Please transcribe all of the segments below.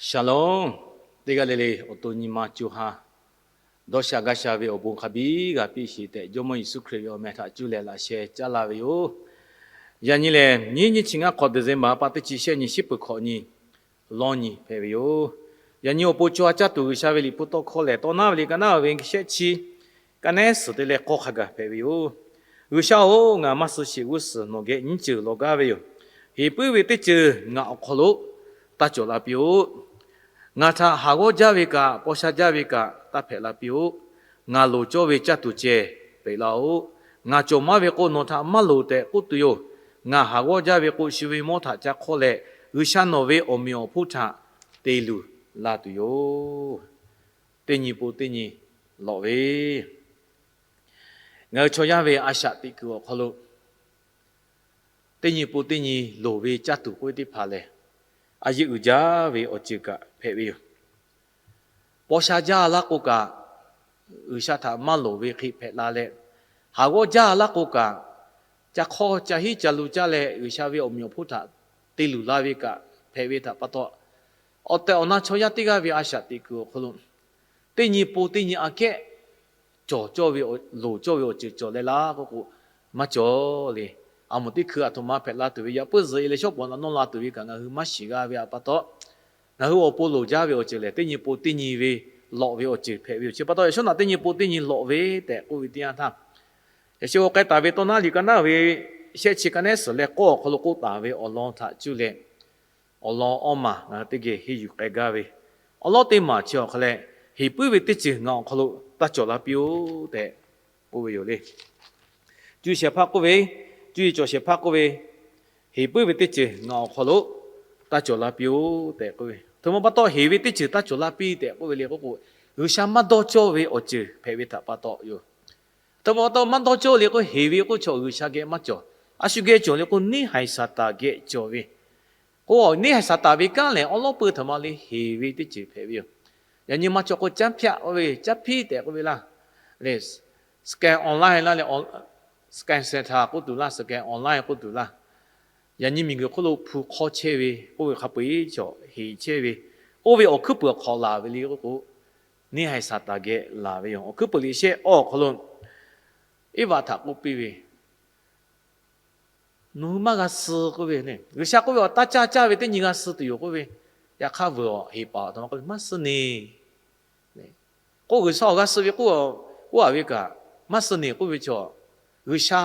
Shalom. Teˇ g'aˇ le le awˬ to nyi ma co ha dawˇ sha gaˇ sha ve awˬ bon hk'a biˇ g'a piˇ sheˍ tehꞈ, Jawˇmawˇ Yeˍsuˆ Hkriꞈ ve awˬ meh htaꞈ cuˇ leh laꞈ sheh caˉ laˇ ve yoˬ. Yaꞈ nyi lehˬ, nyiˇ nyiˇ chi ngaˇ hk'awꞈ December pa teˇ chi shehˆ nyi shiˉ peuˬ hkawꞈ nyi lawˇ nyi hpehꞈ ve yoˬ. Yaꞈ nyi awˬ pon co ha caˇ tuˬ G'uiˬsha ve liꞈ hpu tawˇ hkawˇ lehˬ, Tawˇ naˉ ve liꞈ ka naˉ ve shehˆ chi ka nehˉ suhˍ te leh k'awˇ hk'a gaˬ hpehꞈ ve yoˬ. G'uiˬsha-oˬ, ngaˬ maˇ suh sheˍ g'uˇ suhˍ nawˬ geh nyiˇ ceuˬ lawˬ gaˇ ve yoˬ. Heˍ puiˉ ve teˇ ceuˬ ngaˬ awˬ hk'aw lo taˇ cawˬ la piˇ-oˆ. Ngaˬ htaꞈ haˍ g'awˇ jaˇ ve kaꞈ, paw sha jaˇ ve kaꞈ taˇ hpehꞈ la piˇ-oˆ. Ngaˬ loˍ cawˇ ve caˇ tuˬ ceh peꞈ laˇ-oˆ. Ngaˬ cawˬ maˇ ve k'o, nawˬ htaꞈ maˇ loˍ tehꞈ k'oˆ tuˬ yoˬ. Ngaˬ haˍ g'awˇ jaˇ ve k'o, shu ve mawˇ htaꞈ ca hk'awˇ leh, G'uiˬsha nawˬ ve awˬ meꞈ awˬ hponˇ htaꞈ te luˬ la tuˬ yoˬ. Teˇ nyi pon teˇ nyi lawꞈ ve, ngaˬ hui chaw yaˇ ve a shaꞈ teꞈ kuiˬ awˬ hk'aw lo teˇ nyi pon teˇ nyi loˍ ve caˇ tuˬ k'oˆ ve teˇ hpaˍ lehˬ, a yeˇ uiˍ jaˇ ve awˬ ceuˬ kaꞈ hpehꞈ ve yoˬ. Paw sha jaˇ laˇ k'o kaꞈ, G'uiˬsha htaꞈ maˇ loˍ ve hk'e hpehꞈ la leh, haˍ g'awˇ jaˇ laˇ k'o kaꞈ, ca hk'awˇ ca hiˉ ca lu caˇ leh G'uiˬsha ve awˬ meꞈ awˬ hponˇ htaꞈ te luˬ la ve kaꞈ hpehꞈ ve htaꞈ pa taw, awˬ tehˬ awˬ na chaw yaˇ teˇ g'aˇ ve a shaꞈ teꞈ kuiˬ awˬ hk'aw lo teˇ nyi pon teˇ nyi aꞈ kehˉ cawˬ cawˇ ve, loˍ cawˇ ve awˬ ceuˬ cawˬ leh laˇ k'oˆ k'o, maˇ cawˬ le. A moˍ teˇ hkui aˬ htoꞈ ma hpehꞈ la tuˬ ve, yaꞈ puiˉ zuhꞈ e leh shawˉ pawˍ naꞈ nawˇ la tuˬ ve kaꞈ ngaˬ hui maˇ shiˍ g'a ve htaꞈ pa taw, ngaˬ hui awˬ pon loˍ jaˇ ve awˬ ceuˬ lehˬ, teˇ nyi pon teˇ nyi ve lawꞈ ve awˬ ceuˬ hpehꞈ ve yoˬ. Chi pa taw, yaꞈ shawˉ naꞈ teˇ nyi pon teˇ nyi lawꞈ ve tehꞈ k'oˆ ve teˇ yanˇ htaˇ, yaꞈ sheh g'aw k'ai taˍ ve Tawˇ naˉ liꞈ ka naˉ ve shehˆ chi ka nehˉ suhˍ leh k'awˇ awˬ hk'aw lo k'oˆ taˍ ve awˬ lawn htaꞈ cuˇ leh, awˬ lawn awˇ maˬ ngaˬ hui teˇ geh henˇ yuˬ k'ai gaˇ ve, awˬ lawn teˇ maˬ chi awˬ hk'a leh, Heˍ puiˉ ve teˇ ceuˬ ngaˬ awˬ hk'aw lo taˇ cawˬ la piˇ-oˆ tehꞈ k'oˆ ve yoˬ le. Cuˇ yiˍ shehˍ hpaˇ k'oˆ ve, cuˇ yiˍ cawˬ shehˍ hpaˇ k'oˆ ve, Heˍ puiˉ ve teˇ ceuˬ ngaˬ awˬ hk'aw lo taˇ cawˬ la piˇ-oˆ tehꞈ k'oˆ ve, aˬ htoꞈ ma pa taw heˍ ve teˇ ceuˬ taˇ cawˬ la piˇ tehꞈ k'oˆ ve le k'oˆ k'o, G'uiˬsha maˇ dawˇ cawˇ ve awˬ ceuˬ hpehꞈ ve htaꞈ pa taw yoˬ. Aˬ htoꞈ ma pa taw maˇ dawˇ cawˇ le k'o, heˍ ve k'oˆ chaw G'uiˬsha geh maˇ cawˬ. A shu geh cawˬ le k'o, neˇhaiˬ Saˍtanˍ geh cawˬ ve k'o, neˇhaiˬ Saˍtanˍ ve kanˉ lehˬ, awˉ lawˉ peu htaꞈ ma le heˍ ve teˇ ceuˬ hpehꞈ ve yoˬ. Yaꞈ nyi ma cawˬ k'o, caˇ hpiˇ k'oˆ ve, caˇ hpiˇ tehꞈ k'oˆ ve laˇ, le, scan online laˇ leh, scan center k'oˆ tuˬ laˇ, scan online k'oˆ tuˬ laˇ. Yaꞈ nyi miˬguiˬ hk'oˆ lo hpu hk'awˇ chehˇ ve k'oˆ ve hk'a peu-eˬ cawˬ heˍ chehˇ ve, oˇ ve awˬ hkuiˉ puiˍ awˬ hk'awꞈ laˬ ve le k'oˆ k'o, neˇhaiˬ Saˍtanˍ geh laˬ ve yoˬ. Awˬ hkuiˉ puiˍ liꞈ shehˆ awˇ awˬ hk'aw lo Eˇvaꞈ htaꞈ k'oˆ piˇ ve, nawˬ hui maˇ g'a suh k'oˆ ve, G'uiˬsha k'oˆ ve, awˬ taˇ caˇ caˇ ve teˇ nyi g'a suh tuˬ yoˬ k'oˆ ve, yaꞈ hk'aˇ vuiˬ awˬ heˍ paˍ awˬ htoꞈ ma k'oˆ ve, maˇ suh neˬ. K'o G'uiˬsha awˬ g'a suh ve k'oˆ, k'oˆ a ve kaꞈ, maˇ suh neˬ k'oˆ ve chaw, G'uiˬsha,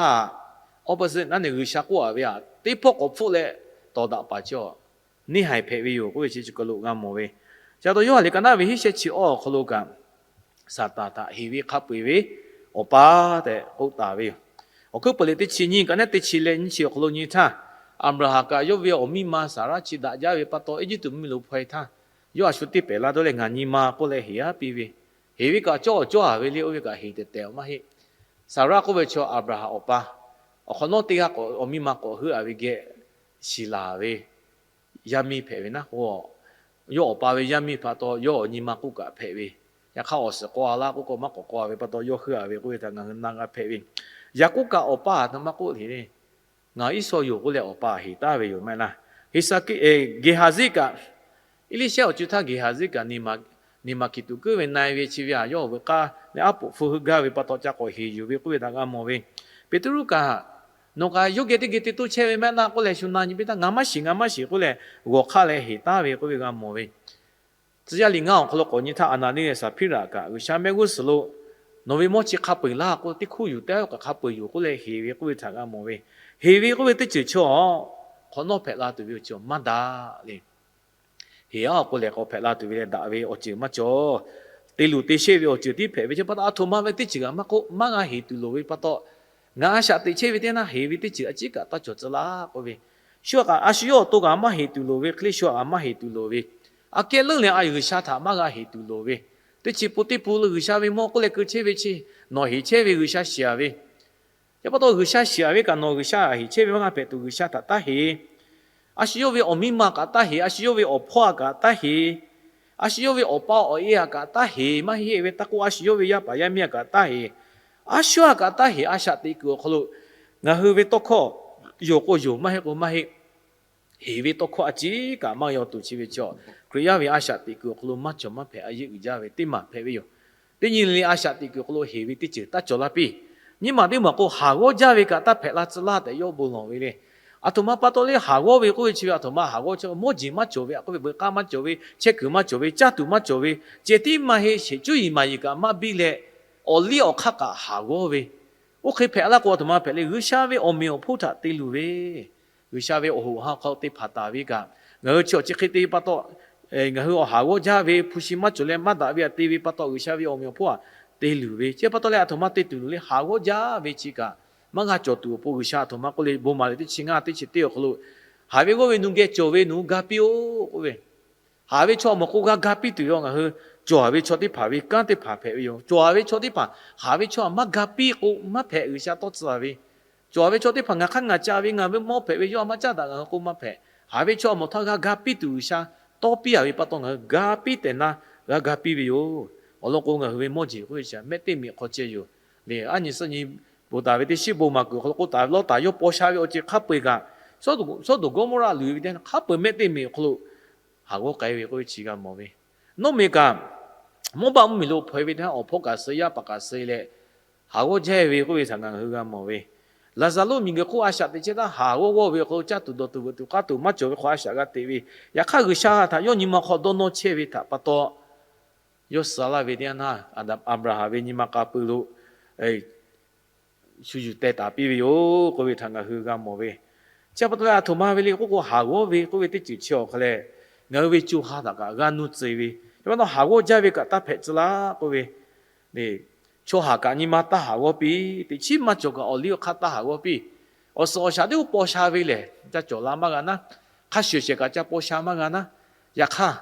opposite naˉ neˬ G'uiˬsha k'oˆ a ve aꞈ teˇ hpawˇ k'awꞈ hpfuhˆ leh tawˍ daꞈ paˍ chaw neˇhaiˬ hpehꞈ ve yoˬ k'oˆ ve chi chi kaˬ lo g'a mawˬ ve. Chi pa taw Yoˇhanˬ liꞈ ka naˉ ve hiˉ shehˆ chi awˇ awˬ hk'aw lo kaꞈ, Saˍtanˍ htaꞈ heˍ ve hk'a peu-eˬ ve awˬ pa tehꞈ k'oˆ taˍ ve yoˬ. Awˬ hkuiˉ puiˍ liꞈ teˇ chi nyiˇ ka nehˉ teˇ chi leh nyiˇ chi awˬ hk'aw lo nyi htaˇ, Aˍbraˍhanˍ kaꞈ yawˇ ve awˬ miˇ ma Saˍraˇ chi daꞈ jaˇ ve pa taw, Eˇjiˇtuꞈ mvuhˇmiˬ lo hpaw-e htaˇ, yawˇ a shu teˇ pehˍ la dawˇ leh ngaˬ nyi ma k'oˆ leh heˍ aˉ piˇ ve, heˍ ve kaꞈ cawˇ awˬ cawˇ a ve le, oˇ ve kaꞈ heˍ tehˬ tehˬ awˬ maˇ heˆ. Saˍraˇ k'oˆ ve chaw Aˍbraˍhanˍ awˬ pa, awˬ hk'awꞈ nawˉ teˇ g'aˇ k'awꞈ awˬ miˇ ma k'awꞈ heuˆ a ve geh shiˍ laˬ ve yaˇ miˇ hpehꞈ ve naˉ k'o, yawˇ awˬ pa ve yaˇ miˇ pa taw yawˇ awˬ nyi ma k'oˆ kaꞈ hpehꞈ ve, yaꞈ hk'aˇ awˬ suhˍ k'aw a laˇ k'oˆ k'o maˇ k'awꞈ k'aw a ve pa taw yawˇ heuˆ a ve k'oˆ ve htaꞈ ngaˬ hui na g'a hpehꞈ ve. Yaˍkoˆ kaꞈ awˬ pa a htoꞈ ma k'oˆ le, ngaˬ Iˉsawˇ yoˬ k'oˆ leh awˬ pa heˍ taˍ ve yoˬ maˇ heˆ laˇ. Heˍsaˍkiˆ, Geˍhaˍziˆ kaꞈ, Eˇliˇshehˇ awˬ co htaˇ Geˍhaˍziˆ kaꞈ Neˍmaˍkiˍtuꞈ kuiˉ ve na-e ve chi ve a, yawˇ awˬ veuꞈ k'aˇ leh aˉ poꞈ hpu heuˆ gaˇ ve pa taw ca k'awꞈ heˍ yuˬ ve k'oˆ ve htaꞈ g'a mawˬ ve. Peˍtruˆ kaꞈ, nawˬ kaꞈ yawˇ geh teˇ geh te toˇ chehˇ ve maˇ heˆ laˇ k'oˆ leh shu na nyi piˇ htaˇ, ngaˬ maˇ shiˍ, ngaˬ maˇ shiˍ k'oˆ leh g'awˬ hk'aˇ leh heˍ taˍ ve k'oˆ ve g'a mawˬ ve. Tcuh yaˇ liꞈ ngaˇ awˬ hk'aw lo k'awꞈ nyi htaˇ, Aˍnaˍniˆ leh Saˍhpiˇraꞈ kaꞈ G'uiˬsha mehˆ g'uˇ suhˍ lo nawˬ ve mawˇ chi hk'a peu-eˬ laˇ k'o, teˇ hkuˇ yuˬ tehˉ k'awꞈ hk'a peu-eˬ yoˬ k'oˆ leh heˍ ve k'oˆ ve htaꞈ g'a mawˬ ve. Heˍ ve k'oˆ ve teˇ ceuˬ chaw hk'awꞈ nawˉ hpehꞈ la tuˬ ve awˬ ceuˬ maˇ daꞈ le. Heˍ aˉ k'o lehˬ k'awꞈ hpehꞈ la tuˬ ve leh daꞈ ve awˬ ceuˬ maˇ cawˬ. Te luˬ te sheˆ ve awˬ ceuˬ tiˉ hpehꞈ ve chi pa taw, aˬ htoꞈ ma ve teˇ ceuˬ kaꞈ maˇ k'oˆ, maˇ g'a heˍ tuˬ loˍ ve pa taw, ngaˬ a shaꞈ teꞈ chehˇ ve teˇ naˇ heˍ ve teˇ ceuˬ a ciˉ kaꞈ taˇ cawˬ tcuh laˇ k'oˆ ve. Shu a kaꞈ a shu yawˇ awˬ to kaꞈ maˇ heˍ tuˬ loˍ ve hk'e le, shu a kaꞈ maˇ heˍ tuˬ loˍ ve. Aꞈ kehˉ leuˉ leh a G'uiˬsha htaꞈ maˇ g'a heˍ tuˬ loˍ ve. Teˇ chi pun teˇ pun lo G'uiˬsha ve mawˇ k'oˆ leh keu chehˇ ve chi, nawˬ heˍ chehˇ ve G'uiˬsha shiˍ a ve. Chi pa taw G'uiˬsha shiˍ a ve kaꞈ nawˬ G'uiˬsha a heˍ chehˇ ve maˇ g'a hpehꞈ tuˬ G'uiˬsha htaꞈ taˇ heˍ. A shu yawˇ ve awˬ miˇ ma kaꞈ taˇ heˍ, a shu yawˇ ve awˬ hpawˇ a kaꞈ taˇ heˍ, a shu yawˇ ve awˬ pa awˬ e a kaꞈ taˇ heˍ, maˇ heˆ ve taˇ k'oˆ, a shu yawˇ ve yaˇ paˍ yaˇ miˇ a kaꞈ taˇ heˍ, a shu a kaꞈ taˇ heˍ, a shaꞈ teꞈ kuiˬ awˬ hk'aw lo ngaˬ hui ve tawˇ hkawˇ yoˬ k'o yoˬ, maˇ heˆ k'o maˇ heˆ. heˍ ve tawˇ hkawˇ a ciˉ kaꞈ maˇ yaw tuˬ chi ve chaw, Hkriꞈ yaˇ ve a shaꞈ teꞈ kuiˬ awˬ hk'aw lo maˇ cawˬ maˇ hpehꞈ a yeˇ uiˍ jaˇ ve teˇ maˬ hpehꞈ ve yoˬ. Teˇ nyi le le a shaꞈ teꞈ kuiˬ awˬ hk'aw lo heˍ ve teˇ ceuˬ taˇ cawˬ laˇ piˇ. Nyiˇ maˬ teˇ maˬ k'o, haˍ g'awˇ jaˇ ve kaꞈ taˇ hpehꞈ la tcuh laˇ tehꞈ yawˇ bon lawˬ ve le. Aˬ htoꞈ ma pa taw le haˍ g'awˇ ve k'oˆ ve chi ve, aˬ htoꞈ ma haˍ g'awˇ chi, mawˇ jeˬ maˇ cawˬ ve, a k'oˆ ve beuꞈ k'aˇ maˇ cawˬ ve, chehˇ kuiˬ maˇ cawˬ ve, caˇ tuˬ maˇ cawˬ ve, ceh tiˉ maˇ heˆ sheˍ, cuˇ yiˍ maˍ yiˍ kaꞈ maˇ biˇ leh, awˬ liˇ awˬ hk'aˇ kaꞈ haˍ g'awˇ ve, oˇ hk'e hpehꞈ laˇ k'o, aˬ htoꞈ ma hpehꞈ le, G'uiˬsha ve awˬ meꞈ awˬ hponˇ htaꞈ te luˬ ve, G'uiˬsha ve awˬ hoꞈ ha hk'aw te hpanˍ taˍ ve kaꞈ, ngaˬ hui chi awˬ chi hk'e te pa taw, ngaˬ hui awˬ haˍ g'awˇ jaˇ ve hpu shi maˇ cawˬ leh maˇ daꞈ ve htaꞈ te ve pa taw, G'uiˬsha ve awˬ meꞈ awˬ hponˇ htaꞈ te luˬ ve, chi pa taw leh aˬ htoꞈ ma te tuˬ luˬ le, haˍ g'awˇ jaˇ ve chi kaꞈ maˇ g'a cawˬ tuˬ awˬ pon, G'uiˬsha aˬ htoꞈ ma k'oˆ le, bon maˍ leh teˇ chi ngaˇ teˇ chi teˇ awˬ hk'aw lo, haˍ ve g'awˇ ve nu geh cawˬ ve nawˬ hui ga piˇ-oˆ k'oˆ ve, haˍ ve chaw awˬ mawˬ k'o g'a ga piˇ tuˬ yoˬ. Ngaˬ hui cawˬ ve chaw teˇ hpaˍ ve kanˉ teˇ hpaˍ hpehꞈ ve yoˬ. Cawˬ ve chaw teˇ hpaˍ haˍ ve chaw maˇ ga piˇ k'o maˇ hpehꞈ, G'uiˬsha tawˇ tcuh ve. Cawˬ ve chaw teˇ hpaˍ ngaˬ hk'aˇ ngaˬ ca ve, ngaˬ ve mawˇ hpehꞈ ve, yawˇ a maˇ caˉ daꞈ ngaˬ hui k'o maˇ hpehꞈ. Haˍ ve chaw awˬ mawˬ htaˇ g'a ga piˇ tuˬ G'uiˬsha tawˇ piˇ a ve pa taw, ngaˬ hui ga piˇ tehꞈ na g'a ga piˇ ve yoˬ. Awˬ lawn k'o, ngaˬ hui ve mawˇ jeˬ k'oˆ ve chi mehˆ teˇ meꞈ hk'aw ceh yoˬ le. Aˉ nyi suhˆ nyi ponˬ taˍ ve teˇ shiˉ bon maˍ kuiˬ awˬ hk'aw lo k'oˆ taˍ ve lawˇ taˍ, yawˇ paw sha ve awˬ ceuˬ hk'a peu-eˬ kaꞈ, Sawˉdonˍ Gawˇmawˇraˆ luˬ ve teˇ hk'a peu-eˬ mehˆ teˇ meꞈ awˬ hk'aw lo haˍ g'awˇ k'ai ve k'oˆ ve chi g'a mawˬ ve. Nawˇ meꞈ kaꞈ, Mawˇbaˆ mvuhˇmiˬ lo hpaw-e ve teˇ hk'a, awˬ hpawˇ kaꞈ suh, yaˇ paˍ kaꞈ suh leh, haˍ g'awˇ jaˇ ve k'oˆ ve htaꞈ ngaˬ hui g'a mawˬ ve. Laˍzaˍruˆ miˬguiˬ hk'oˆ a shaꞈ teꞈ chehˇ htaˇ, haˍ g'awˇ g'awˇ ve awˬ hk'aw lo caˇ tuˬ dawˬ tuˬ veuꞈ tuˬ k'aˇ tuˬ maˇ cawˬ ve hk'aw a shaꞈ g'a teꞈ ve. Yaꞈ hk'aˇ, G'uiˬsha htaꞈ yawˇ nyi ma hk'aw dawˇ nawˇ chehˇ ve htaꞈ pa taw, yawˇ suh laˇ ve teˇ yanˇ htaˇ, Aˍbraˍhanˍ ve nyi ma k'a peu lo shu yuˬ teh taˍ piˇ ve yoˬ k'oˆ ve htaꞈ ngaˬ hui g'a mawˬ ve. Chi pa taw leh, aˬ htoꞈ ma ve le k'oˆ k'o, haˍ g'awˇ ve k'oˆ ve teˇ ceuˬ chi awˬ hk'a leh, ngaˬ hui ve co ha htaꞈ kaꞈ g'a nuˇ tcuh ve. Chi pa taw, haˍ g'awˇ jaˇ ve kaꞈ taˇ hpehꞈ tcuh laˇ k'oˆ ve, chaw haˍ kaꞈ nyi ma taˇ haˍ g'awˇ piˇ, teꞈ chiˉ maˇ cawˬ kaꞈ awˬ liˇ awˬ hk'aˇ taˇ haˍ g'awˇ piˇ. Awˬ suhˍ awˬ shaˍ teˇ g'aˇ paw sha ve lehˬ, ca cawˬ la maˇ g'a naˉ. Hk'a shuˍ shehˍ kaꞈ ca paw sha maˇ g'a naˉ. Yaꞈ hk'aˇ,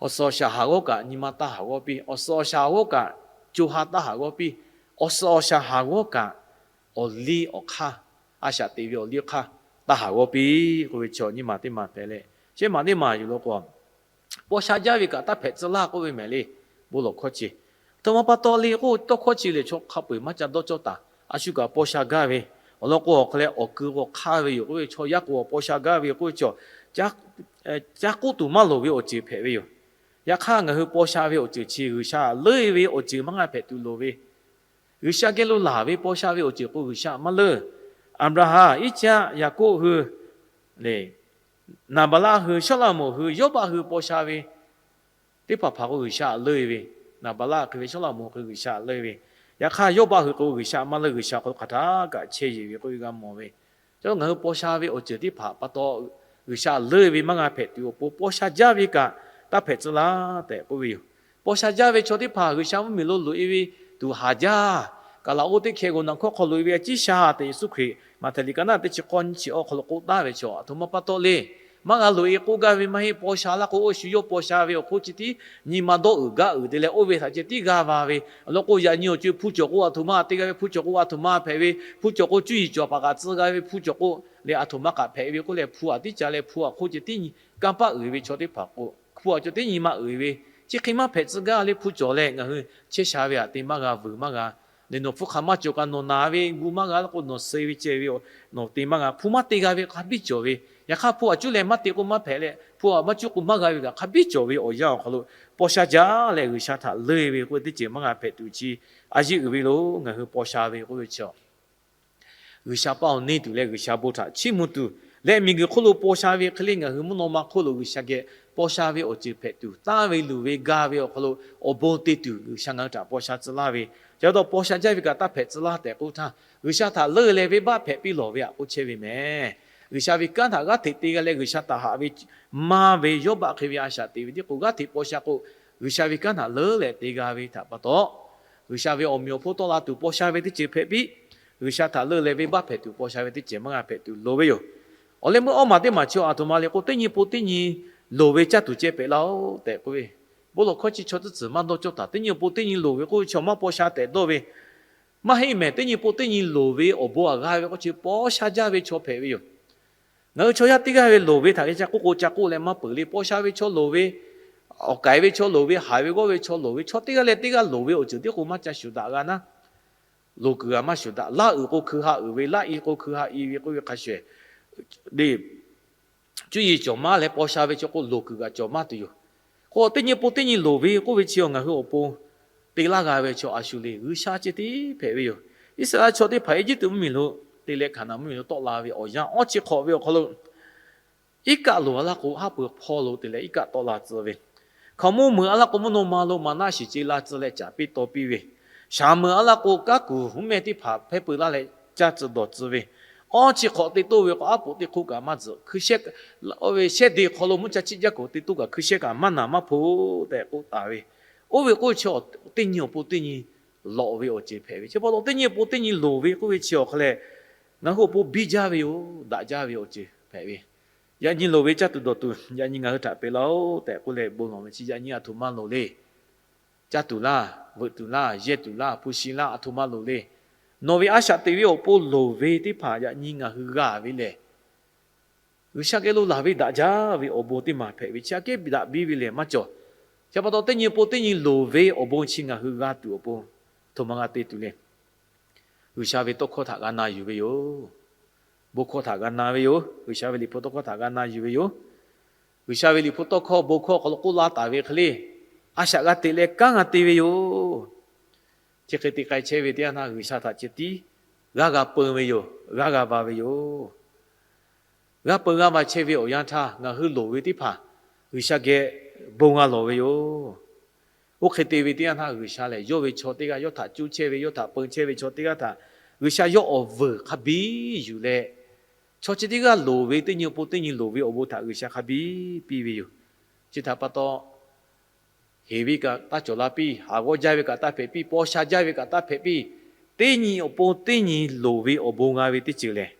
awˬ suhˍ awˬ shaˍ haˍ g'awˇ kaꞈ nyi ma taˇ haˍ g'awˇ piˇ. Awˬ suhˍ awˬ shaˍ haˍ g'awˇ kaꞈ co ha taˇ haˍ g'awˇ piˇ. Awˬ suhˍ awˬ shaˍ haˍ g'awˇ kaꞈ awˬ liˇ awˬ hk'aˇ, a shaꞈ teꞈ ve awˬ liˇ awˬ hk'aˇ taˇ haˍ g'awˇ piˇ k'oˆ ve chi nyiˇ maˬ teˇ maˬ hpehꞈ leh, shehˆ maˬ teˇ maˬ yoˬ law k'o, paw sha jaˇ ve kaꞈ taˇ hpehꞈ tcuh laˇ k'oˆ ve mehˍ le. Bon lawˬ hkawˇ chi, aˬ htoꞈ ma pa taw le k'o, tawˇ hkawˇ chi lehˬ, chaw hk'a peu-eˬ maˇ ca dawˇ cawˇ taˍ. A shu kaꞈ paw sha gaˇ ve, awˬ lawn k'o, awˬ hk'a leh awˬ keu k'o hk'aˇ ve yoˬ k'oˆ ve, chaw yaˇ k'o paw sha gaˇ ve yoˬ k'oˆ ve chaw, caˇ k'oˆ tuˬ maˇ loˍ ve awˬ ceuˬ hpehꞈ ve yoˬ. Yaꞈ hk'aˇ, ngaˬ hui paw sha ve awˬ ceuˬ chi G'uiˬsha leuˆ ve awˬ ceuˬ maˇ g'a hpehꞈ tuˬ loˍ ve, G'uiˬsha geh lo laˬ ve paw sha ve awˬ ceuˬ k'o G'uiˬsha maˇ leuˆ. Aˍbraˍhanˍ, Iˉcaˆ, Yaˍkoˆ hui, Naˍbaˍlaˆ hui, Sawˉlaꞈmonˍ hui, Yawˇbaˆ hui paw sha ve teˇ hpaˍ hpaˍ k'o G'uiˬsha leuˆ ve, Naˍbaˍlaˆ hk'e ve Sawˉlaꞈmonˍ hk'e G'uiˬsha leuˆ ve, yaꞈ hk'aˇ Yawˇbaˆ hui k'o G'uiˬsha maˇ leuˆ, G'uiˬsha hk'aw lo hk'aˬ htaˇ kaꞈ chehˇ yeˬ ve k'oˆ ve g'a mawˬ ve. Chi ngaˬ hui paw sha ve awˬ ceuˬ teˇ hpaˍ pa taw, G'uiˬsha leuˆ ve maˇ g'a hpehꞈ tuˬ awˬ pon, paw sha jaˇ ve kaꞈ taˇ hpehꞈ tcuh laˇ tehꞈ k'oˆ ve yoˬ. Paw sha jaˇ ve chaw teˇ hpaˍ G'uiˬsha mvuhˇmiˬ lo loꞈ-e ve tuˬ haˍ jaˇ. Kaˍlaˍoˆ teˇ hkeh g'aw naˬ hkawˇ hk'aw loꞈ-e ve a ciˉ sha tehꞈ Yeˍsuˆ Hkriꞈ Maꞈhtehˍ liꞈ ka naˆ teˇ chi k'awˇ nyiˇ chi awˬ hk'aw lo k'oˆ taˍ ve chaw, aˬ htoꞈ ma pa taw le, maˇ g'a loꞈ-e k'oˆ gaˇ ve maˇ heˆ. Paw sha laˇ k'o, oˇ shu yawˇ paw sha ve awˬ hk'oˆ chi tiˉ nyi ma dawˇ uiˍ gaˇ uiˍ te leh oˇ ve htaꞈ ceh tiˉ g'a va ve. Awˬ lawn k'o, yaꞈ nyi awˬ co-e hpu cawˬ k'o aˬ htoꞈ ma te g'a ve, hpu cawˬ k'o aˬ htoꞈ ma hpehꞈ ve, hpu cawˬ k'o cuˇ yiˍ cawˬ paˍ kaꞈ tcuh g'a ve, hpu cawˬ k'o leh aˬ htoꞈ ma kaꞈ hpehꞈ ve k'oˆ leh, hpu aꞈ tiˉ ca leh hpu aꞈ hk'oˆ ceh tiˉ nyi kanˇ paˆ uiˍ ve chaw teˇ hpaˍ k'o, hpu aꞈ cawˬ tiˉ nyi ma uiˍ ve, chi hk'e maˇ hpehꞈ tcuh gaˇ leh hpu cawˬ leh ngaˬ hui chehˇ sha ve aꞈ te maˇ g'a vuiˬ maˇ g'a. Leh nawˬ hpfuhˇ hk'aˬ maˇ cawˬ kaꞈ nawˬ naˍ ve gu maˇ g'a laˇ k'o, nawˬ suh ve ceh ve nawˬ te maˇ g'a. Hpu maˇ te g'a ve hk'a biˇ cawˬ ve, yaꞈ hk'aˇ hpu aꞈ cuˇ leh maˇ te k'o maˇ hpehꞈ leh, hpu aꞈ maˇ cuˇ k'o maˇ g'a ve kaꞈ hk'a biˇ cawˬ ve awˬ yanˇ awˬ hk'aw lo paw sha jaˇ leh G'uiˬsha htaꞈ leuˆ ve k'oˆ ve teˇ ceuˬ maˇ g'a hpehꞈ tuˬ chi a yeˇ uiˍ ve lo. Ngaˬ hui paw sha ve k'oˆ ve chi G'uiˬsha paˇ awˬ neˇ tuˬ leh G'uiˬsha bon htaꞈ chiˇ mvuh tuˬ leh miˬguiˬ hk'oˆ lo paw sha ve hk'e le, ngaˬ hui mvuhˇ naw ma hk'oˆ lo G'uiˬsha geh paw sha ve awˬ ceuˬ hpehꞈ tuˬ, tanˇ ve luˬ ve gaˇ ve awˬ hk'aw lo awˬ bon te tuˬ G'uiˬsha ngaˬ hui htaꞈ paw sha tcuh laˇ ve, ca taw paw sha jaˇ ve kaꞈ taˇ hpehꞈ tcuh laˇ tehꞈ k'oˆ htaˇ, G'uiˬsha htaꞈ leuˆ leh venˇbaˆ hpehꞈ piˇ lawˬ ve aꞈ k'oˆ chehˇ ve mehˍ. G'uiˬsha ve kanˉ htaꞈ g'aˇ hteꞈ te g'a leh G'uiˬsha htaꞈ haꞈ ve maˇ ve Yawˇbaˆ hk'e ve a shaꞈ teꞈ ve tiˉ k'o, g'aˇ hteꞈ paw sha k'o, G'uiˬsha ve kanˉ htaꞈ leuˆ leh te g'a ve htaꞈ pa taw, G'uiˬsha ve awˬ meꞈ awˬ hponˇ tawˆ la tuˬ paw sha ve teˇ ceuˬ hpehꞈ piˇ. G'uiˬsha htaꞈ leuˆ leh venˇbaˆ hpehꞈ tuˬ paw sha ve teˇ ceuˬ maˇ g'a hpehꞈ tuˬ loˍ ve yoˬ. Awˬ leh meuˇ awˇ maˬ teˇ maˬ chi aˬ htoꞈ ma le k'o, teˇ nyi pon teˇ nyi loˍ ve caˇ tuˬ ceh pehꞈ laˇ-oˆ tehꞈ k'oˆ ve. Bon lawˬ hkawˇ chi chaw tcuhˉ tcuhˍ maˇ dawˇ cawˇ taˍ. Teˇ nyi pon teˇ nyi loˍ ve k'oˆ ve chaw maˇ paw sha tehꞈ dawˇ ve maˇ heˆ mehˍ. Teˇ nyi pon teˇ nyi loˍ ve awˬ bon aꞈ g'a ve k'o, chi paw sha jaˇ ve chaw hpehꞈ ve yoˬ. Ngaˬ hui chaw yaˇ teˇ g'aˇ ve loˍ ve htaꞈ g'a ca k'oˆ k'o ca k'oˆ leh maˇ peuˬ le. Paw sha ve chaw loˍ ve, awˬ k'aiˍ ve chaw loˍ ve, haiˬ ve g'awˇ ve chaw loˍ ve, chaw teˇ g'aˇ leh teˇ g'aˇ loˍ ve awˬ ceuˬ tiˉ k'o maˇ ca shuˍ daꞈ g'a naˉ. Loˍ kuiˬ g'a maˇ shuˍ daꞈ. Laˇ uiˍ k'o hkui ha uiˍ ve, laˇ i k'o hkui ha i ve k'oˆ ve hk'a shuˍ, cuˇ yiˍ cawˬ maˇ leh paw sha ve chaw k'o, loˍ kuiˬ kaꞈ cawˬ maˇ tuˬ yoˬ. K'o, teˇ nyi pon teˇ nyi loˍ ve k'oˆ ve chi awˬ ngaˬ hui awˬ pon te laˇ g'a ve chaw a shu le. G'uiˬsha ceh tiˉ hpehꞈ ve yoˬ. Iˉsaˍreˍlaˆ chaw teˇ hpaˍ Eˇjiˇtuꞈ mvuhˇmiˬ lo te leh Hkaˍnanˍ mvuhˇmiˬ lo tawˆ la ve awˬ yanˇ awˇ chi hk'awꞈ ve awˬ hk'aw lo iˉ kaˆ loˍ a laˇ k'o, haˉ pui hpawˇ lo te leh iˉ kaˆ tawˆ la tcuh ve, hkaoˍmonˇ meuꞈ a laˇ k'o, mvuhˇ naw ma lo maˍnaˆ shiˍ ce la tcuh leh caˍ piˇ taw piˇ ve, shaˍ meuꞈ a laˇ k'o, kanˉ kuˬ huˉ mehˇ teˇ hpaˍ hpehˇ peu laˇ leh caˇ tcuh dawˬ tcuh ve, awˇ chi hk'awꞈ te toˇ ve k'o, aˉ poꞈ teˇ hk'oˆ kaꞈ maˇ tzuhꞈ hkui shehˉ, oˇ ve shehˇ de hk'aw lo mvuhˇ cha chiˆ jaˇ k'oˍ te toˇ kaꞈ hkui shehˉ kaꞈ maˇ naˬ maˇ hpoˆ tehꞈ k'oˆ taˍ ve, oˇ ve k'oˆ chi teˇ nyi awˬ pon teˇ nyi lawꞈ ve awˬ ceuˬ hpehꞈ ve. Chi pa taw teˇ nyi awˬ pon teˇ nyi loˍ ve k'oˆ ve chi awˬ hk'aw leh, ngaˬ hui awˬ pon biˇ jaˇ ve yoˬ. Daꞈ jaˇ ve awˬ ceuˬ hpehꞈ ve. Yaꞈ nyi loˍ ve caˇ tuˬ dawˬ tuˬ yaꞈ nyi ngaˬ hui htaꞈ peꞈ laˇ-oˆ tehꞈ k'oˆ leh bon lawˬ ve chi yaꞈ nyi aˬ htoꞈ ma loˍ le. Caˇ tuˬ laˇ, veuꞈ tuˬ laˇ, yehˇ tuˬ laˇ, hpu shi laˇ, aˬ htoꞈ ma loˍ le. Nawˬ ve a shaꞈ teꞈ ve awˬ pon loˍ ve teˇ hpaˍ yaꞈ nyi ngaˬ hui g'a ve lehˬ, G'uiˬsha geh lo laˬ ve daꞈ jaˇ ve awˬ bon teˇ maˬ hpehꞈ ve chi aꞈ kehˉ daꞈ biˇ ve lehˬ maˇ cawˬ. Chi pa taw teˇ nyi pon teˇ nyi loˍ ve awˬ bon chi ngaˬ hui g'a tuˬ awˬ pon aˬ htoꞈ ma g'a te tuˬ le. G'uiˬsha ve tawˇ hkawˇ htaꞈ g'a na yuˬ ve yoˬ. Bon hkawˇ htaꞈ g'a na ve yoˬ. G'uiˬsha ve liꞈ hpu tawˇ hkawˇ htaꞈ g'a na yuˬ ve yoˬ. G'uiˬsha ve liꞈ hpu tawˇ hkawˇ bon hkawˇ awˬ hk'aw lo k'oˆ laˇ taˍ ve hk'e le, a shaꞈ g'a teꞈ leh kanˉ g'a te ve yoˬ. Chi hk'e te k'ai chehˇ ve teˇ yanˇ htaˇ G'uiˬsha htaꞈ ceh tiˉ g'aˇ g'a peu ve yoˬ. G'aˇ g'a va ve yoˬ. G'a peu g'a va chehˇ ve awˬ yanˇ htaˇ ngaˬ hui loˍ ve teˇ hpaˍ G'uiˬsha geh bon g'a lawˬ ve yoˬ. Oˇ hk'e te ve teˇ yanˇ htaˇ G'uiˬsha lehˬ yawˇ ve chaw teˇ g'aˇ, yawˇ htaꞈ cuˇ chehˇ ve, yawˇ htaꞈ peu chehˇ ve chaw teˇ g'aˇ htaꞈ G'uiˬsha yawˇ awˬ vuiˬ hk'a biˇ yuˬ leh, chaw chi teˇ g'aˇ loˍ ve teˇ nyi pon teˇ nyi loˍ ve awˬ bon htaꞈ G'uiˬsha hk'a biˇ piˇ ve yoˬ. Chi htaꞈ pa taw, heˍ ve kaꞈ taˇ cawˬ la piˇ, haˍ g'awˇ jaˇ ve kaꞈ taˇ hpehꞈ piˇ, paw sha jaˇ ve kaꞈ taˇ hpehꞈ piˇ, teˇ nyi awˬ pon teˇ nyi loˍ ve awˬ bon g'a ve teˇ ceuˬ lehˬ,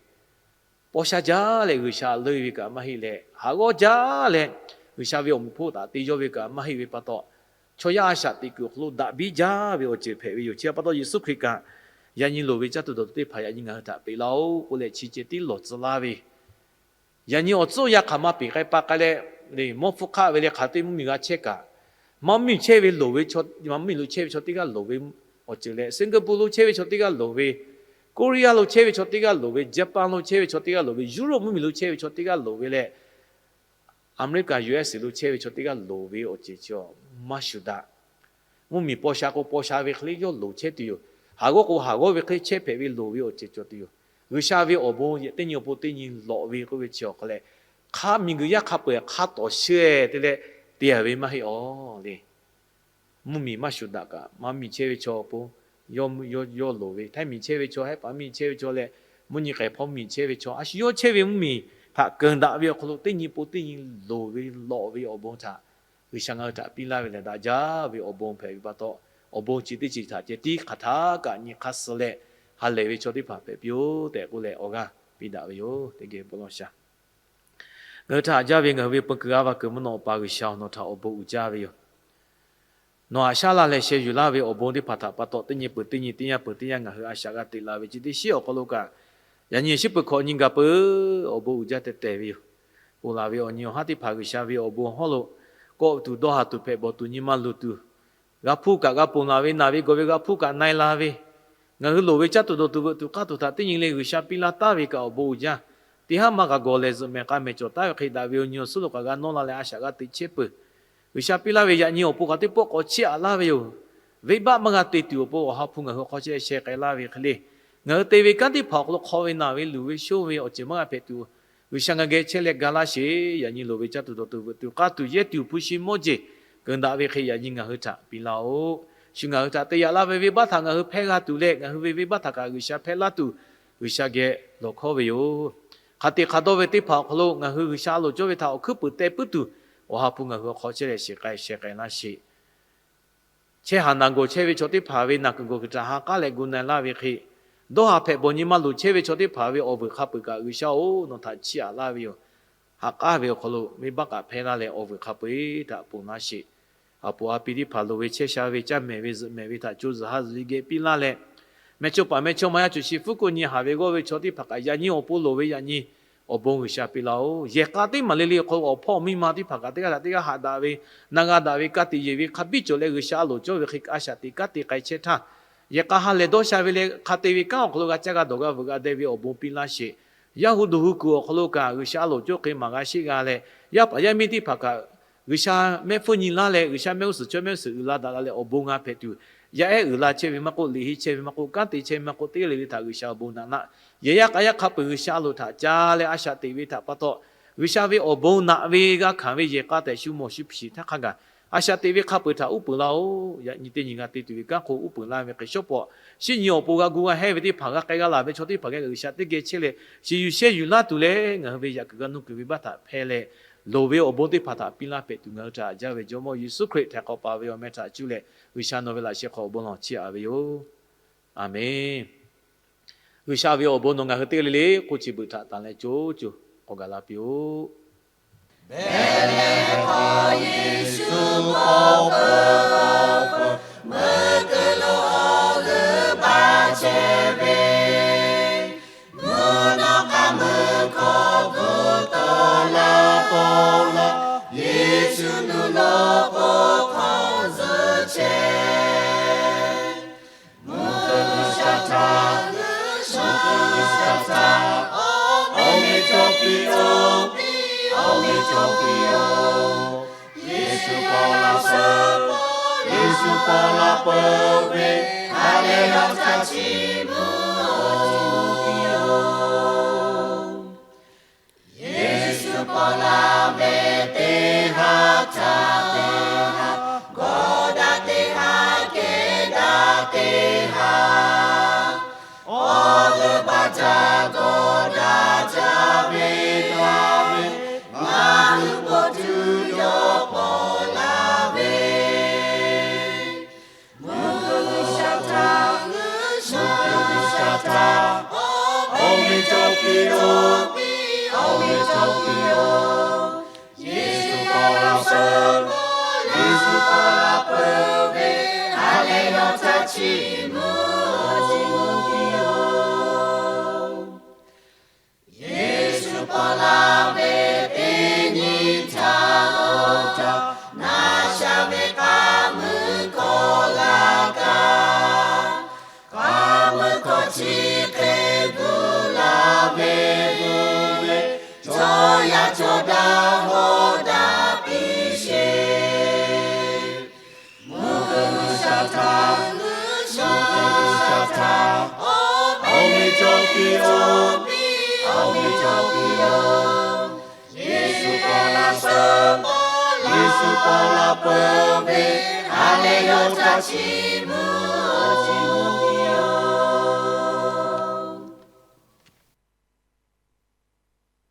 paw sha jaˇ leh G'uiˬsha leuˇ ve kaꞈ maˇ heˆ leh, haˍ g'awˇ jaˇ leh G'uiˬsha ve awˬ meꞈ hpawˇ taꞈ te yawˇ ve kaꞈ maˇ heˆ ve pa taw, chaw yaˇ a shaꞈ teꞈ kuiˬ awˬ hk'aw lo daꞈ biˇ jaˇ ve awˬ ceuˬ hpehꞈ ve yoˬ. Chi pa taw Yeˍsuˆ Hkriꞈ kaꞈ yaꞈ nyi loˍ ve caˇ tuˬ dawˬ tuˬ teˇ hpaˍ yaꞈ nyi ngaˬ hui htaꞈ peꞈ laˇ-oˆ k'oˆ leh chi ceh tiˉ lawˬ tcuh laˇ ve, yaꞈ nyi awˬ tcuhˉ awˬ yanˇ hk'aˬ ma peˬ k'ai pa k'ai leh, mawˇ hpfuhˇ hk'aˆ ve leh hk'aˬ te mvuhˇmiˬ g'a chehˇ kaꞈ, maˇ mvuhˇmiˬ chehˇ ve loˍ ve, maˇ mvuhˇmiˬ lo chehˇ ve chaw teˇ g'aˇ loˍ ve awˬ ceuˬ leh, Singapore lo chehˇ ve chaw teˇ g'aˇ loˍ ve, Korea lo chehˇ ve chaw teˇ g'aˇ loˍ ve, Japan lo chehˇ ve chaw teˇ g'aˇ loˍ ve, Europe mvuhˇmiˬ lo chehˇ ve chaw teˇ g'aˇ loˍ ve leh, America U S lo chehˇ ve chaw teˇ g'aˇ loˍ ve awˬ ceuˬ chi maˇ shuˍ daꞈ. Mvuhˇmiˬ paw sha k'o paw sha ve hk'e le yawˇ loˍ chehˇ tuˬ yoˬ. Haˍ g'awˇ k'o haˍ g'awˇ ve hk'e le chehˇ hpehꞈ ve loˍ ve awˬ ceuˬ cawˬ tuˬ yoˬ. G'uiˬsha ve awˬ bon teˇ nyi awˬ pon teˇ nyi lawꞈ ve k'oˆ ve chi awˬ hk'aw leh, hk'a miˬguiˬ yaˇ hk'a peu-eˬ hk'a tawˍ sheh te leh te-a ve maˇ heˆ-aˬ le. Mvuhˇmiˬ maˇ shuˍ daꞈ kaꞈ, maˇ miˬ chehˇ ve chaw awˬ pon yawˇ loˍ ve, Htaiˇ miˬ chehˇ ve chaw, Hehˉ paˍ miˬ chehˇ ve chaw leh, mvuhˇ nyi k'ehˬ hpawˇ miˬ chehˇ ve chaw, a shu yawˇ chehˇ ve mvuhˇmiˬ htaꞈ keunˍ daꞈ ve awˬ hk'aw lo teˇ nyi pon teˇ nyi loˍ ve lawꞈ ve awˬ bon htaꞈ G'uiˬsha ngaˬ hui htaꞈ piˇ laˇ ve lehˬ, daꞈ jaˇ ve awˬ bon hpehꞈ ve pa taw, awˬ bon chi teˇ ceuˬ htaꞈ ceh tiˉ hk'aˬ htaˇ kaꞈ nyi hk'aˇ suh leh, ha lehˬ ve chaw teˇ hpaˍ hpehꞈ piˇ-oˆ tehꞈ k'oˆ leh awˬ g'aˇ piˇ daꞈ ve yoˬ. Teˇ geh bon lawˬ sha. Ngaˬ hui htaꞈ haꞈ jaˇ ve ngaˬ hui ve peu kuiˬ g'a va kuiˬ mvuhˇ naw Awˬ pa G'uiˬsha-oˬ, nawˬ htaꞈ awˬ bon uiˍ jaˇ ve yoˬ. Nawˬ haꞈ shaˉ laˇ leh sheh yuˬ laˇ ve awˬ bon teˇ hpaˍ htaꞈ pa taw, teˇ nyi peuˬ teˇ nyi, teˇ yanˇ peuˬ teˇ yanˇ ngaˬ hui a shaꞈ g'a teꞈ la ve chi teˇ shiˉ awˬ hk'aw lo kaꞈ, yaꞈ nyi shiˉ peuˬ hkawꞈ nyi gaˬ peuˬ awˬ bon uiˍ jaˇ tehꞈ tehˬ ve yoˬ. Ponˬ laˬ ve awˬ nyi awˬ haˉ teˇ hpaˍ G'uiˬsha ve awˬ bon hawˉ lo kawˆ tuˬ, dawˇ haˍ tuˬ, hpehꞈ bawˬ tuˬ, nyi ma luˬ tuˬ, g'a hpuˇ kaꞈ g'a ponˬ laˬ ve, naˬ ve gawˬ ve g'a hpuˇ kaꞈ na-e la ve, ngaˬ hui loˍ ve caˇ tuˬ dawˬ tuˬ veuꞈ tuˬ k'aˇ tuˬ htaꞈ teˇ nyi le G'uiˬsha piˇ laˇ taˍ ve kaꞈ awˬ bon uiˍ jaˇ. Teˇ haˉ maˇ g'a gawˬ leh zuhꞈ mehˍ k'a mehˍ cawˬ taˍ ve hk'e, daꞈ ve awˬ nyi awˬ suhˉ lo kaꞈ g'a nawˇ la leh a shaꞈ g'a teꞈ chehˇ peuˬ. G'uiˬsha piˇ laˇ ve yaꞈ nyi awˬ pon kaꞈ teˇ pawˆ k'awꞈ chiˇ aꞈ laˇ ve yoˬ. Venˇbaˆ maˇ g'a te tuˬ awˬ pon Awˬ ha hpu ngaˬ hui hk'aw chehˇ sheh k'ai laˇ ve hk'e le, ngaˬ hui te ve kanˉ teˇ hpaˍ awˬ hk'aw lo hk'aw ve naˬ ve luˬ ve shoˇ ve awˬ ceuˬ maˇ g'a hpehꞈ tuˬ, G'uiˬsha ngaˬ geh chehˇ leh ga laˇ sheˍ. Yaꞈ nyi loˍ ve caˇ tuˬ dawˬ tuˬ veuꞈ tuˬ k'aˇ tuˬ yehˇ tuˬ hpu shi mawˇ jeˬ keunˍ daꞈ ve hk'e yaꞈ nyi ngaˬ hui htaꞈ piˇ laˇ-oˆ. Shu ngaˬ hui htaꞈ te yaꞈ laˇ ve venˇbaˆ htaꞈ ngaˬ hui hpehˇ g'a tuˬ leh, ngaˬ hui ve venˇbaˆ htaꞈ kaꞈ G'uiˬsha hpehˇ laˇ tuˬ, G'uiˬsha geh lawˬ hkawˉ ve yoˬ. Hk'aˬ te hk'a dawˇ ve teˇ hpaˍ awˬ hk'aw lo ngaˬ hui G'uiˬsha a loˍ cawˇ ve htaꞈ awˬ hkuiˉ puiˍ teh puiˉ tuˬ, Awˬ ha hpu ngaˬ hui awˬ hk'aw chehˇ leh shiˍ k'ai sheh k'ai laˇ sheˍ. Chehˇ haˍ naˬ gawˬ chehˇ ve chaw teˇ hpaˍ ve naˬ kuiˬ gawˬ kuiˬ htaꞈ ha k'aˉ leh gu na-e laˇ ve hk'e, dawˇ haˍ hpehꞈ bawˬ nyi ma luˬ chehˇ ve chaw teˇ hpaˍ ve awˬ vuiˬ hk'a peu-eˬ kaꞈ G'uiˬsha-oˬ, nawˬ htaꞈ chiˇ aꞈ laˇ ve yoˬ. Ha k'aˉ ve awˬ hk'aw lo venˇbaˆ kaꞈ hpehˇ laˇ leh awˬ vuiˬ hk'a peu-eˬ htaꞈ ponˬ laˇ sheˍ. Aˬ poˍ a pi teˇ hpaˍ loˍ ve chehˇ sha ve caˇ mehˍ ve zuhꞈ mehˍ ve htaꞈ co zuhꞈ ha zuhꞈ ve geh piˇ laˇ leh, mehˇchawˇ paˍ mehˇchawˇma yaˇ cuˬ shi hpfuhˇ ko nyi haˍ ve g'awˇ ve chaw teˇ hpaˍ kaꞈ yaꞈ nyi awˬ pon loˍ ve yaꞈ nyi awˬ bon G'uiˬsha piˇ laˇ-oˆ. Yehˬ k'a teˇ maˬ le le awˬ hk'aw lo awˬ hpawˇ awˬ miˇ ma teˇ hpaˍ kaꞈ teˇ g'aˇ htaꞈ teˇ g'aˇ haꞈ daꞈ ve, na g'a daꞈ ve, ka tiꞈ yeˬ ve hk'a biˇ cawˬ leh G'uiˬsha a loˍ cawˇ ve hk'e a shaꞈ teꞈ kanˉ te k'ai chehˇ htaˇ, yehˬ k'a ha lehˬ dawˇ sha ve leh hk'a te ve kanˉ awˬ hk'aw lo g'a caˇ g'a dawˬ g'a veuꞈ g'a deh ve awˬ bon piˇ laˇ sheˍ. Yaˇ hu duˬ hu kuiˬ awˬ hk'aw lo kaꞈ G'uiˬsha a loˍ cawˇ hk'e maˍ g'a sheˆ g'a leh, yaˇ paˍ yaˇ miˇ teˇ hpaˍ kaꞈ G'uiˬsha mehˆ hpfuhˇ nyi laˇ leh, G'uiˬsha mehˆ g'uˇ suhˍ chaw mehˆ g'uˇ suhˍ uiˍ la daꞈ la leh awˬ bon g'a hpehꞈ tuˬ, yaˇ ehˉ uiˍ la chehˇ ve maˇ k'oˆ, liꞈ henˇ chehˇ ve maˇ k'oˆ, kanˉ te chehˇ ve maˇ k'oˆ, teˇ g'aˇ le le htaꞈ G'uiˬsha awˬ bon naꞈ naˆ, yehˬ yaˇ k'a yaˇ hk'a peuˬ G'uiˬsha a loˍ htaꞈ ca leh a shaꞈ teꞈ ve htaꞈ pa taw, G'uiˬsha ve awˬ bon naꞈ ve g'a hkanˍ ve yehˬ k'a tehꞈ shu mawˬ shu hpiˍ htaˇ hk'a gaˬ, a shaꞈ teꞈ ve hk'a peuˬ htaꞈ uˉ peunˍ laˇ-oˆ. Yaꞈ nyi teˇ nyi g'a te tuˬ ve kanˉ hk'o uˉ peunˍ laˇ ve hk'e shawˉ pawˍ, shinˉ nyi awˬ pon g'a gu g'a hehˇ ve teˇ hpaˍ g'a k'ai g'a laˬ ve chaw teˇ hpaˍ geh G'uiˬsha teˇ geh chehˇ leh, shiˍ yuˬ shehˇ yuˬ laˇ tuˬ leh ngaˬ hui ve yaꞈ kuiˬ g'a nuˇ kuiˬ ve baˆ htaꞈ hpehˇ leh, loˍ ve awˬ bon teˇ hpaˍ htaꞈ piˇ laˇ hpehꞈ tuˬ ngaˬ hui htaꞈ jaˇ ve Jawˇmawˇ Yeˍsuˆ Hkriꞈ htaiˍ hk'awꞈ paˍ ve awˬ meh htaꞈ cuˇ leh G'uiˬsha nawˬ ve laꞈ sheh hk'aw awˬ bon lawˬ chiˇ aꞈ ve yoˬ. Aˬmenˍ. G'uiˬsha ve awˬ bon nawˬ ngaˬ hui teˇ g'aˇ le le k'oˆ chi beuꞈ htaꞈ tanˬ leh co co k'awꞈ gaˬ la piˇ-oˆ. Beˍlehˍhehnˍ hk'aw Yeˍsuˆ paw peuˬ paw peuˬ, meuˇ kuiˬ lo awˬ g'euˆ baˆ chehˇ ve, mvuhˇ naw k'aˇ meuˇ hkawˇ kuˬ tawˆ la paw la, Yeˍsuˆ nuˬ lo k'o hk'awꞈ zuhˆ chehˇ. Mvuhˇ hk'oˆ G'uiˬsha htaꞈ, mvuhˇ hk'oˆ G'uiˬsha htaꞈ, awˬ meh cawˇ piˇ-oˆ, awˬ meh cawˇ piˇ-oˆ. Yeˍsuˆ paw la peuˬ, Yeˍsuˆ paw la peuˬ ve, ha lehˬ yawˇ htaꞈ chiˇ mvuh-oˆ. Yeˍsuˆ paw la ve teˇ haˉ htaꞈ teˇ haˉ, gawˇ daꞈ teˇ haˉ kehˬ daꞈ teˇ haˉ, awˬ g'euˆ baˆ htaꞈ gawˇ daꞈ jaˇ ve, daꞈ ve, ngaˬ hui po tuˬ yawˇ paw la ve. Mvuhˇ hk'oˆ G'uiˬsha htaꞈ, mvuhˇ hk'oˆ G'uiˬsha htaꞈ, awˬ meh cawˇ piˇ-oˆ, awˬ meh cawˇ piˇ-oˆ. Yeˍsuˆ paw la peuˬ, Yeˍsuˆ paw la peuˬ ve, ha lehˬ yawˇ htaꞈ chiˇ mvuh-oˆ. Yeˍsuˆ paw la ve teˇ nyi htaꞈ awˬ htaꞈ na sha ve k'aˇ meuˇ hkawˇ g'a kaˇ. K'aˇ meuˇ hkawˇ chi hk'e gu la ve gu ve, chaw yaˇ chaw daꞈ hawˉ daꞈ piˇ sheˍ. Mvuhˇ hk'oˆ G'uiˬsha htaꞈ, mvuhˇ hk'oˆ G'uiˬsha htaꞈ, awˬ meh cawˇ piˇ-oˆ, awˬ meh cawˇ piˇ-oˆ. Yeˍsuˆ paw la peuˬ, Yeˍsuˆ paw la peuˬ ve, ha lehˬ yawˇ htaꞈ chiˇ mvuh